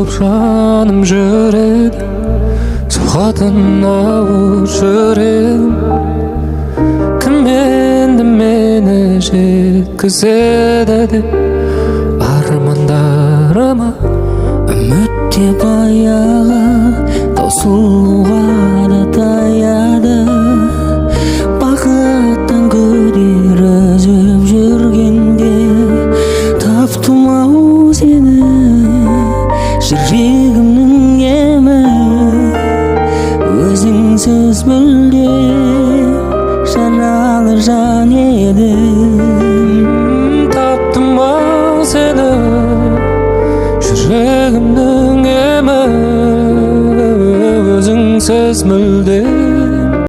Боп жаным жүреді, соғатын ауыр жүрегім. Кім енді мені жеткізеді деп армандарыма? Үміт те баяғы таусылуға да таяды. Бақыттан күдер үзіп жүргенде таптым ау сені, жүрегімнің емі. Өзіңсіз мүлде жаралы жан едім. Таптым ау сені, жүрегімнің емі. Өзіңсіз мүлде